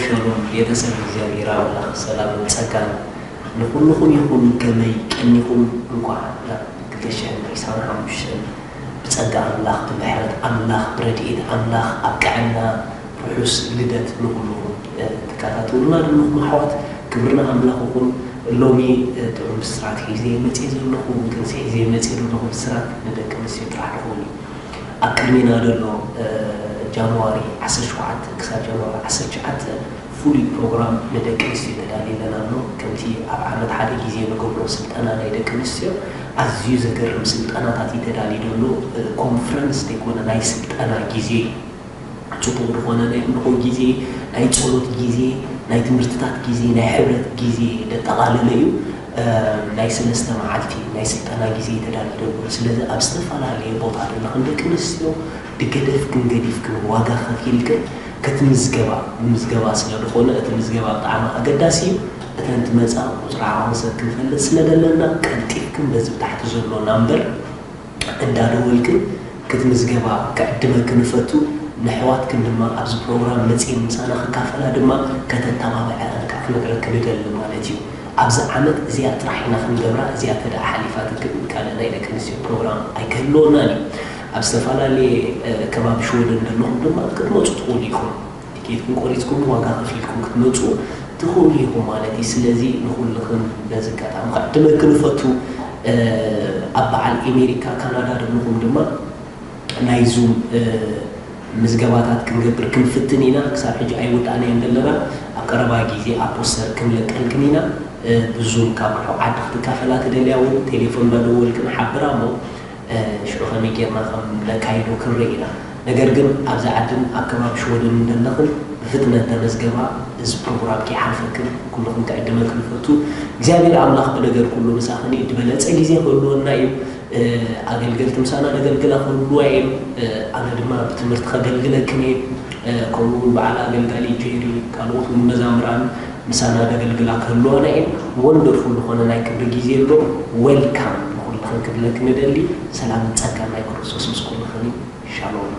ሻሎም ቤተሰብ እግዚኣብሔር ኣምላኽ ሰላምን ጸጋን ንኹልኹም ይኹን። ከመይ ቀኒኹም? እንኳዕ ናብ ክልተ ሽሕን ዒስራን ሓሙሽተን ብጸጋ ኣምላኽ፣ ብምሕረት ኣምላኽ፣ ብረድኤት ኣምላኽ ኣብቅዐና። ርሑስ ልደት ንኹልኹም። እ፣ ትከታተሉና ዘለኹም ኣሕዋት፣ ክብሪ ንኣምላኽ ይኹን። ሎሚ፣ እ፣ ጥዑም ብስራት ሒዘ መጽየ ዘለኹ፣ ጥንሲ ሒዘ መጽየ ዘለኹ ብስራት ንደቂ ኣንስትዮ ጥራሕ ክኸውን እዩ። ኣብ ቅድሜና ዘሎ፣ እ፣ ጃንዋሪ ዓሰርተ ሸውዓተ ክሳብ ጃንዋሪ ዓሰርተ ትሽዓተ ፍሉይ ፕሮግራም ንደቂ ኣንስትዮ ተዳልየለን ኣሎ። ከምቲ ኣብ ዓመት ሓደ ግዜ ንገብሮ ስልጠና ናይ ደቂ ኣንስትዮ፣ ኣዝዩ ዘገርም ስልጠናታት እዩ ተዳልዩ ዘሎ። እ፣ ኮንፈረንስ ዘይኮነ ናይ ስልጠና ግዜ እዩ። ጽቡቕ ዝኾነ ናይ ኣምልኾ ግዜ፣ ናይ ጸሎት ግዜ፣ ናይ ትምህርትታት ግዜ፣ ናይ ሕብረት ግዜ ዘጠቓለለ እዩ። እ፣ ናይ ሰለስተ መዓልቲ ናይ ስልጠና ግዜ እዩ ተዳልዩ ዘሎ። ስለዚ ኣብ ዝተፈላለየ ቦታ ዘለኽን ደቂ ኣንስትዮ ብገደፍክን ገዲፍክን ዋጋ ከፊልክን ክትምዝገባ፣ ምዝገባ ስለ ዝኾነ እቲ ምዝገባ ብጣዕሚ ኣገዳሲ እዩ። እተን ትመጻ ቁጽሪ ዓቐን ሰብ ክንፈልጥ ስለ ደለና ቀልጢፍክን በዚ ብታሕቲ ዘሎ ናምበር እንዳደወልክን ክትምዝገባ ክዕድመክን እፈቱ። ነሕዋትክን ድማ ኣብዚ ፕሮግራም መጺኤን ምሳና ክካፈላ ድማ ከተተባብዐን ከዓ ክነግረክን ንደሊ ማለት እዩ። ኣብዚ ዓመት እዚኣ ጥራሕ ኢና ክንገብራ፣ እዚኣ ተደኣ ሓሊፋትክን ካልእ ናይ ደቂ ኣንስትዮ ፕሮግራም ኣይክህልወናን እዩ። ኣብ ዝተፈላለየ፣ እ፣ ከባቢ ሽወደን ዘለኹም ድማ ክትመጹ ትኽእሉ ኢኹም። ቲኬትኩም ቆሪጽኩም ዋጋ ከፊልኩም ክትመጹ ትኽእሉ ኢኹም ማለት እዩ። ስለዚ ንኹልኽን በዚ ኣጋጣሚ ክዕድመክን እፈቱ። እ፣ ኣብ በዓል ኣሜሪካ፣ ካናዳ ዘለኹም ድማ ናይ ዙም፣ እ፣ ምዝገባታት ክንገብር ክንፍትን ኢና። ክሳብ ሕጂ ኣይወዳእናዮን ዘለና። ኣብ ቀረባ ግዜ ኣብ ፖስተር ክንለቀልክን ኢና። እ፣ ብዙም ካብ ርሑቕ ዓዲ ክትካፈላ ትደልያ እውን ቴሌፎን እንዳደወልክን ሓብራ እሞ፣ እ፣ ሽዑ ከመይ ጌርና ከም ነካይዶ ክንርኢ ኢና። ነገር ግን ኣብዚ ዓድን ኣብ ከባቢ ሽወደን እንደለኽን ብፍጥነት ተመዝገባ፣ እዚ ፕሮግራም ከይሓልፈክን ኩልኽን ክዕድመክን እፈቱ። እግዚኣብሔር ኣምላኽ ብነገር ኩሉ ምሳኽን እዩ። ዝበለጸ ግዜ ክህልወና እዩ። እ፣ ኣገልገልቲ ምሳና ዘገልግላ ክህልዋ እየን። እ፣ ኣነ ድማ ብትምህርቲ ከገልግለክን እየ። እ፣ ከምኡ እውን በዓል ኣገልጋሊ ጄሪ፣ ካልኦት እውን መዛምራን ምሳና ዘገልግላ ክህልዋና እየን። ወንደርፉል ዝኾነ ናይ ክብሪ ግዜ ኣሎ። ዌልካም ንኹልኽን ክብለክን እደሊ። ሰላምን ጸጋን ናይ ክርስቶስ ምስ ኩልኽን እዩ። ሻሎም።